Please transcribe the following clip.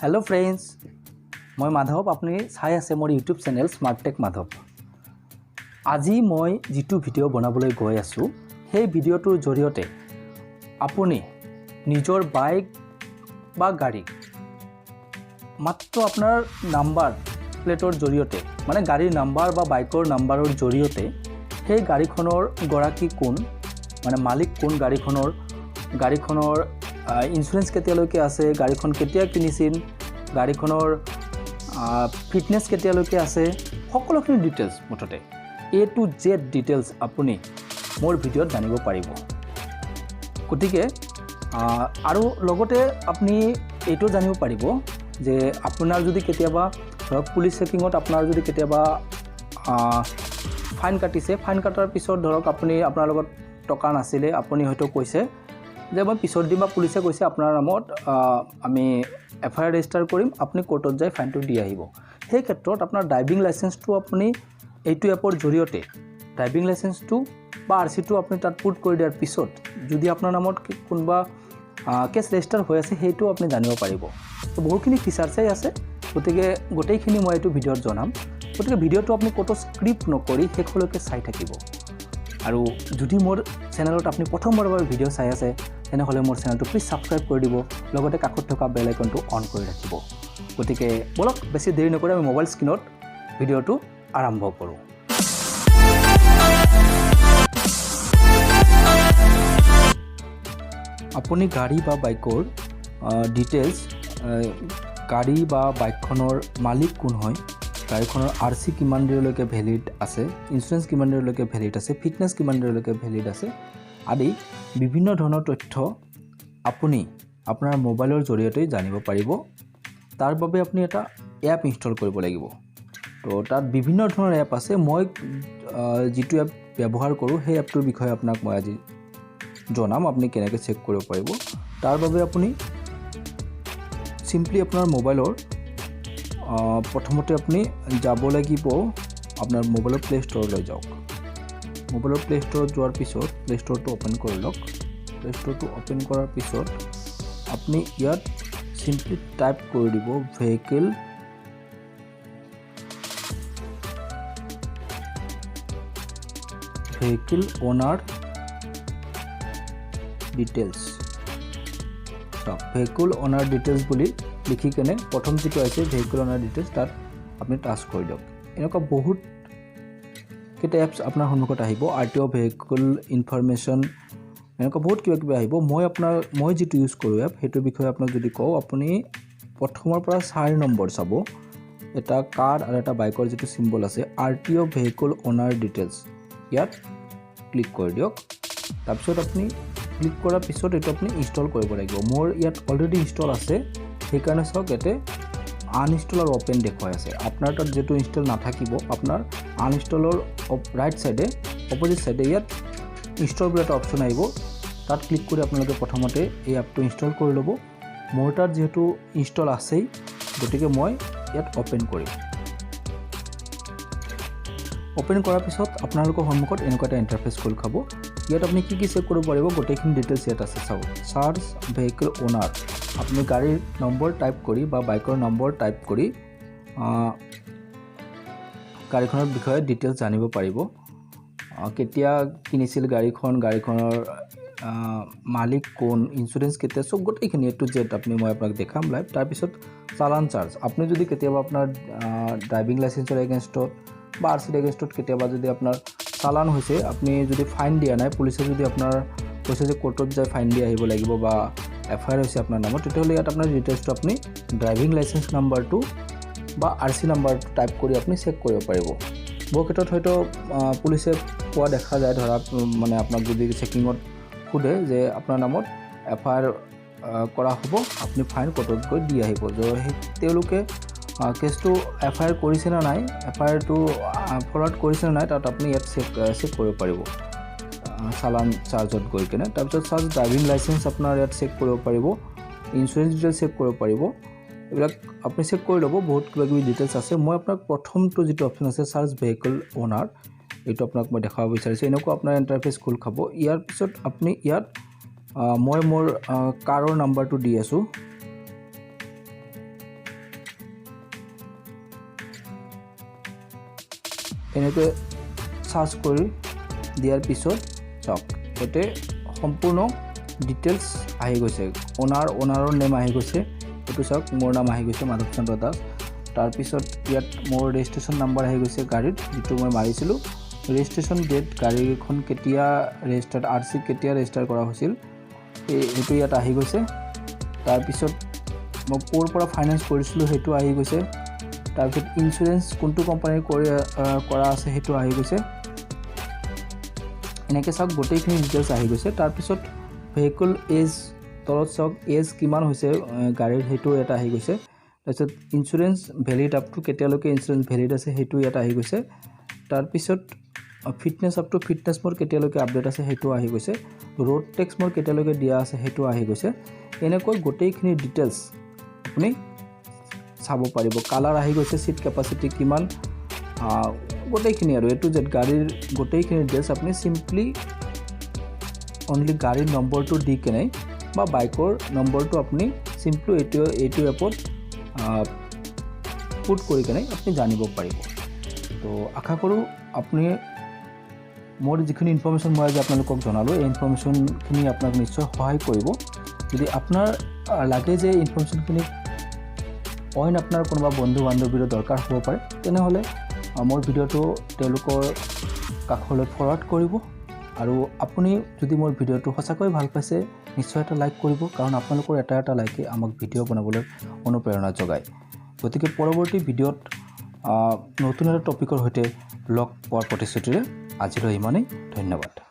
Hello' friends, মই মাধৱ। আপুনি চাই আছে মোৰ YouTube channel smart tech Madhav. আজি মই যিটো ভিডিঅ' বনাবলৈ গৈ আছোঁ, সেই ভিডিঅ'টোৰ জৰিয়তে আপুনি নিজৰ বাইক বা গাড়ী মাত্ৰ আপোনাৰ নাম্বাৰ প্লেটৰ জৰিয়তে, মানে গাড়ীৰ নাম্বাৰ বা বাইকৰ নাম্বাৰৰ জৰিয়তে সেই গাড়ীখনৰ গৰাকী কোন, মানে মালিক কোন, গাড়ীখনৰ ইঞ্চুৰেঞ্চ কেতিয়ালৈকে আছে, গাড়ীখন কেতিয়া কিনিছিল, গাড়ীখনৰ ফিটনেছ কেতিয়ালৈকে আছে, সকলোখিনি ডিটেইলছ, মুঠতে এ টু জেড ডিটেইলছ আপুনি মোৰ ভিডিঅ'ত জানিব পাৰিব। গতিকে আৰু লগতে আপুনি এইটো জানিব পাৰিব যে আপোনাৰ যদি কেতিয়াবা ধৰক পুলিচ চেকিঙত আপোনাৰ যদি কেতিয়াবা ফাইন কাটিছে, ফাইন কটাৰ পিছত ধৰক আপুনি আপোনাৰ লগত টকা নাছিলে, আপুনি হয়তো কৈছে যে মই পিছত দিম বা পুলিচে কৈছে আপোনাৰ নামত আমি এফ I R register কৰিম, আপুনি কোৰ্টত যাই ফাইনটো দি আহিব। সেই ক্ষেত্ৰত আপোনাৰ ড্ৰাইভিং লাইচেঞ্চটো আপুনি এইটো এপৰ জৰিয়তে ড্ৰাইভিং লাইচেঞ্চটো বা আৰ চিটো আপুনি তাত পুট কৰি দিয়াৰ পিছত যদি আপোনাৰ নামত কোনোবা কেছ ৰেজিষ্টাৰ হৈ আছে, সেইটো আপুনি জানিব পাৰিব। তো বহুখিনি ফিচাৰ্ছেই আছে। গতিকে গোটেইখিনি মই এইটো ভিডিঅ'ত জনাম। গতিকে ভিডিঅ'টো আপুনি ক'তো স্কিপ নকৰি শেষলৈকে চাই থাকিব। আৰু যদি মোৰ চেনেলত আপুনি প্ৰথমবাৰৰ বাবে ভিডিঅ' চাই আছে, তেনেহ'লে মোৰ চেনেলটো প্লিজ ছাবস্ক্ৰাইব কৰি দিব, লগতে কাষত থকা বেল আইকনটো অন কৰি ৰাখিব। গতিকে ব'লক, বেছি দেৰি নকৰি আমি মোবাইল স্ক্ৰীণত ভিডিঅ'টো আৰম্ভ কৰোঁ। আপুনি গাড়ী বা বাইকৰ ডিটেইলছ, গাড়ী বা বাইকখনৰ মালিক কোন হয়, গাড়ীখনৰ আৰ চি কিমান দেৰিলৈকে ভেলিড আছে, ইঞ্চুৰেঞ্চ কিমান দেৰিলৈকে ভেলিড আছে, ফিটনেছ কিমান দেৰিলৈকে ভেলিড আছে আদি বিভিন্ন ধৰণৰ তথ্য আপুনি আপোনাৰ মোবাইলৰ জৰিয়তেই জানিব পাৰিব। তাৰ বাবে আপুনি এটা এপ ইনষ্টল কৰিব লাগিব। তো তাত বিভিন্ন ধৰণৰ এপ আছে। মই যিটো এপ ব্যৱহাৰ কৰোঁ, সেই এপটোৰ বিষয়ে আপোনাক মই আজি জনাম, আপুনি কেনেকৈ চেক কৰিব পাৰিব। তাৰ বাবে আপুনি চিম্পলি আপোনাৰ মোবাইলৰ প্ৰথমতে আপুনি যাব লাগিব, আপোনাৰ মোবাইলৰ প্লে ষ্ট'ৰলৈ যাওক। মোবাইলৰ প্লে ষ্ট'ৰত যোৱাৰ পিছত প্লে ষ্ট'ৰটো অ'পেন কৰি লওক। প্লে ষ্ট'ৰটো অ'পেন কৰাৰ পিছত আপুনি ইয়াত চিম্পলি টাইপ কৰি দিব ভেহিকেল অ'নাৰ ডিটেইলছ। চাওক, ভেহিকুল অ'নাৰ ডিটেইলছ বুলি লিখি কেনে প্ৰথম যিটো আহিছে ভেহিকুল অ'নাৰ ডিটেইলছ, তাত আপুনি টাচ কৰি দিয়ক। এনেকুৱা বহুত কেইটা এপছ আপোনাৰ সন্মুখত আহিব। আৰ টি অ' ভেহিকুল ইনফৰমেশ্যন, এনেকুৱা বহুত কিবা কিবি আহিব। মই যিটো ইউজ কৰোঁ এপ, সেইটোৰ বিষয়ে আপোনাক যদি কওঁ, আপুনি প্ৰথমৰ পৰা 4 নম্বৰ চাব, এটা কাৰ আৰু এটা বাইকৰ যিটো চিম্বল আছে, আৰ টি অ' ভেহিকুল অ'নাৰ ডিটেইলছ, ইয়াত ক্লিক কৰি দিয়ক। তাৰপিছত আপুনি ক্লিক কৰাৰ পিছত এইটো আপুনি ইনষ্টল কৰিব লাগিব। মোৰ ইয়াত অলৰেডি ইনষ্টল আছে, সেইকাৰণে চাওক ইয়াতে আনইনষ্টল আৰু অ'পেন দেখুৱাই আছে। আপোনাৰ তাত যিটো ইনষ্টল নাথাকিব, আপোনাৰ আনইনষ্টলৰ ৰাইট ছাইডে, অপজিট ছাইডে ইয়াত ইনষ্টল বুলি এটা অপশ্যন আহিব। তাত ক্লিক কৰি আপোনালোকে প্ৰথমতে এই এপটো ইনষ্টল কৰি ল'ব। মোৰ তাত যিহেতু ইনষ্টল আছেই, গতিকে মই ইয়াত অ'পেন কৰিম। অ'পেন কৰাৰ পিছত আপোনালোকৰ সন্মুখত এনেকুৱা এটা ইণ্টাৰফেচ খোল খাব। ইয়াত আপুনি কি কি চেক কৰিব পাৰিব, গোটেইখিনি ডিটেইলছ ইয়াত আছে। চাওক, চাৰ্চ ভেহিকেল অ'নাৰ। আপুনি গাড়ীৰ নম্বৰ টাইপ কৰি বা বাইকৰ নম্বৰ টাইপ কৰি গাড়ীখনৰ বিষয়ে ডিটেইলছ জানিব পাৰিব। কেতিয়া কিনিছিল গাড়ীখন, গাড়ীখনৰ মালিক কোন, ইঞ্চুৰেঞ্চ কেতিয়া, চব গোটেইখিনি এ টু জেড আপুনি মই আপোনাক দেখাম লাইভ। তাৰপিছত চালান চাৰ্জ। আপুনি যদি কেতিয়াবা আপোনাৰ ড্ৰাইভিং লাইচেঞ্চৰ এগেইনষ্টত বা আৰ চিৰ এগেইনষ্টত কেতিয়াবা যদি আপোনাৰ চালান হৈছে, আপুনি যদি ফাইন দিয়া নাই, পুলিচে যদি আপোনাৰ কৈছে যে কোৰ্টত যাই ফাইন দি আহিব লাগিব বা এফ I R হৈছে আপোনাৰ নামত, তেতিয়াহ'লে ইয়াত আপোনাৰ ডিটেইলছটো আপুনি ড্ৰাইভিং লাইচেঞ্চ নাম্বাৰটো বা আৰ চি নাম্বাৰটো টাইপ কৰি আপুনি চেক কৰিব পাৰিব। বহু ক্ষেত্ৰত হয়তো পুলিচে কোৱা দেখা যায়, ধৰা মানে আপোনাক যদি চেকিঙত সোধে যে আপোনাৰ নামত এফ I R কৰা হ'ব, আপুনি ফাইন কোৰ্টত গৈ দি আহিব। সেই তেওঁলোকে কেছটো এফ I R কৰিছে নে নাই, এফ আই আৰটো ফৰৱাৰ্ড কৰিছে নে নাই, তাত আপুনি ইয়াত চেক চেক কৰিব পাৰিব চালান চাৰ্জত গৈ কেনে। তাৰপিছত চাৰ্জ ড্ৰাইভিং লাইচেঞ্চ আপোনাৰ ইয়াত চেক কৰিব পাৰিব, ইঞ্চুৰেঞ্চ ডিটেইলছ চেক কৰিব পাৰিব। এইবিলাক আপুনি চেক কৰি ল'ব, বহুত কিবা কিবি ডিটেইলছ আছে। মই আপোনাক প্ৰথমটো যিটো অপশ্যন আছে চাৰ্চ ভেহিকেল অ'নাৰ, এইটো আপোনাক মই দেখাব বিচাৰিছোঁ। এনেকুৱা আপোনাৰ ইণ্টাৰফেচ খোল খাব। ইয়াৰ পিছত আপুনি ইয়াত মই মোৰ কাৰৰ নাম্বাৰটো দি আছোঁ। এনেকৈ চাৰ্চ কৰি দিয়াৰ পিছত চাওক, ইয়াতে সম্পূৰ্ণ ডিটেইলছ আহি গৈছে। অ'নাৰৰ নেম আহি গৈছে। এইটো চাওক, মোৰ নাম আহি গৈছে, মাধৱ চন্দ্ৰ দাস। তাৰপিছত ইয়াত মোৰ ৰেজিষ্ট্ৰেশ্যন নাম্বাৰ আহি গৈছে গাড়ীত, যিটো মই মাৰিছিলোঁ। ৰেজিষ্ট্ৰেশ্যন ডেট, গাড়ীখন কেতিয়া ৰেজিষ্টাৰ্ড, আৰচি কেতিয়া ৰেজিষ্টাৰ কৰা হৈছিল, সেইটো ইয়াত আহি গৈছে। তাৰপিছত মই ক'ৰ পৰা ফাইনেন্স কৰিছিলোঁ, সেইটো আহি গৈছে। তাৰপিছত ইঞ্চুৰেঞ্চ কোনটো কোম্পানীৰ কৰা আছে, সেইটো আহি গৈছে। এনেকৈ চাওক, গোটেইখিনি ডিটেইলছ আহি গৈছে। তাৰপিছত ভেহিকল এজ, তলত চাওক, এজ কিমান হৈছে গাড়ীৰ, সেইটো ইয়াত আহি গৈছে। তাৰপিছত ইঞ্চুৰেঞ্চ ভেলিড আপ টু, কেতিয়ালৈকে ইঞ্চুৰেঞ্চ ভেলিড আছে, সেইটো ইয়াত আহি গৈছে। তাৰপিছত ফিটনেছ আপ টু, ফিটনেছ মোৰ কেতিয়ালৈকে আপডেট আছে, সেইটো আহি গৈছে। ৰোড টেক্স মোৰ কেতিয়ালৈকে দিয়া আছে, সেইটো আহি গৈছে। এনেকৈ গোটেইখিনি ডিটেইলছ আপুনি চাব পাৰিব। কালাৰ আহি গৈছে, ছিট কেপাচিটি কিমান, গোটেইখিনি আৰু এ টু জেড গাড়ীৰ গোটেইখিনি ডিটেইলছ আপুনি চিম্পলি অনলি গাড়ীৰ নম্বৰটো দি কেনে বা বাইকৰ নম্বৰটো আপুনি চিম্পলি এইটো এপত পুট কৰি কেনে আপুনি জানিব পাৰিব। তো আশা কৰোঁ, আপুনি মোৰ যিখিনি ইনফৰ্মেশ্যন মই আজি আপোনালোকক জনালোঁ, এই ইনফৰ্মেশ্যনখিনি আপোনাক নিশ্চয় সহায় কৰিব। যদি আপোনাৰ লাগে যে ইনফৰ্মেশ্যনখিনি অইন আপোনাৰ কোনোবা বন্ধু বান্ধৱীৰো দৰকাৰ হ'ব পাৰে, তেনেহ'লে মোৰ ভিডিঅ'টো তেওঁলোকৰ কাষলৈ ফৰৱাৰ্ড কৰিব। আৰু আপুনি যদি মোৰ ভিডিঅ'টো সঁচাকৈ ভাল পাইছে, নিশ্চয় এটা লাইক কৰিব, কাৰণ আপোনালোকৰ এটা এটা লাইকে আমাক ভিডিঅ' বনাবলৈ অনুপ্ৰেৰণা যোগায়। গতিকে পৰৱৰ্তী ভিডিঅ'ত নতুন এটা টপিকৰ সৈতে লগ পোৱাৰ প্ৰতিশ্ৰুতিৰে আজিলৈ ইমানেই। ধন্যবাদ।